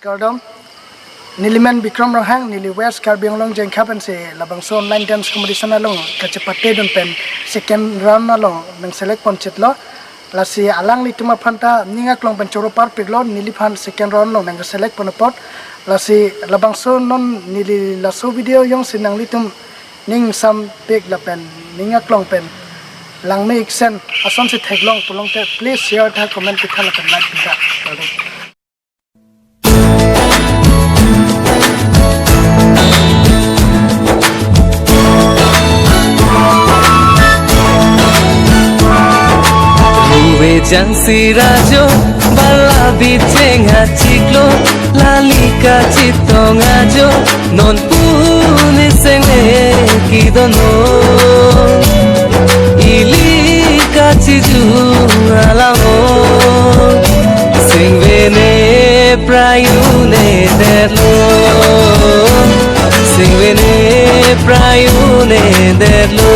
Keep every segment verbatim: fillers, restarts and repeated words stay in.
Kardom, nelimen Bikram Ronghang, neli West Karbi Anglong Jengkha pensi labangso online dance competition along kachepate dun pen second round along nang select pon chitlo. Lasi alanglitum aphan ta ning aklong pen choro parpiklo, neliphan second round along nang select pon apot. Lasi labangso non neli laso video jongsi nanglitum ning sampik lapen ning aklong pen langme iksen asonsi theklong pulote, please share tha, comment pitha lapen like pitha. Kardom. Ruve jangsi rajo, bala bicheng achiklo, lalika chitong ajo, non puni seng le kidono. Ili kachijung alango, sengvene prai un-edetlo, sengvene prai un-edetlo.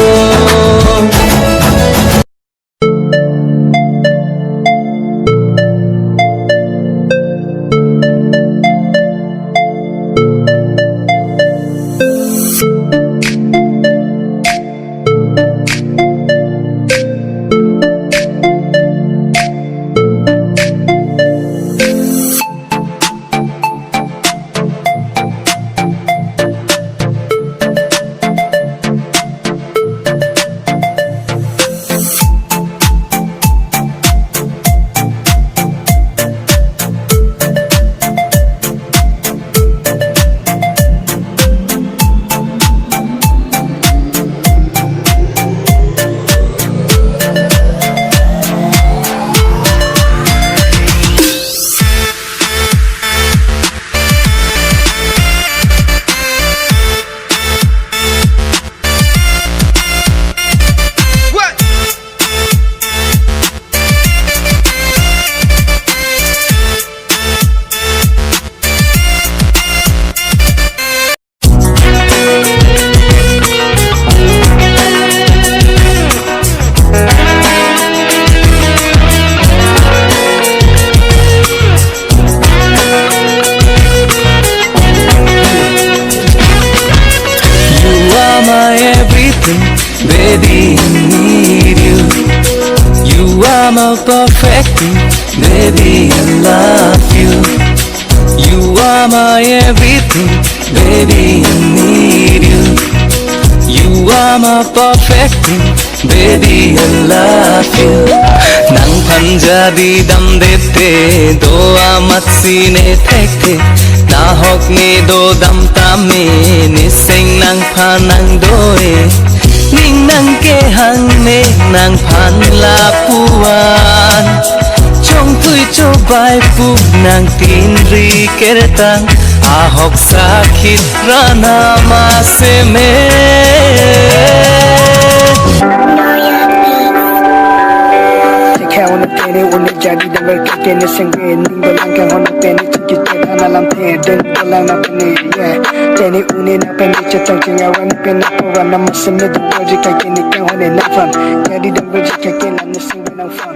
You are my everything, baby, I need you. You are my perfect thing, baby, I love you. You are my everything, baby, I need you. You are my perfect thing, baby, I love you. Nangphan jadi damdet te, do amatsi ne thekthe. Nahok ne dodam tame, ne seng nangphan nangdo-e. Ning nangkehang ne nangphan lapuan. Chongthui chobai pu nangtinri kertang, ahok sakhi rana maseme. Khe un-e te ne un-e jadi damver ke ne sengve ning dolang ke un-e te ne chiki te thana lamthe deng dolang na pen ne, yeah. Te ne un-e na pen ne chetong chinga wan pen na povan na maseme damver ke ne ke un-e nangphan. Jadi damver ke ne sengve nangphan.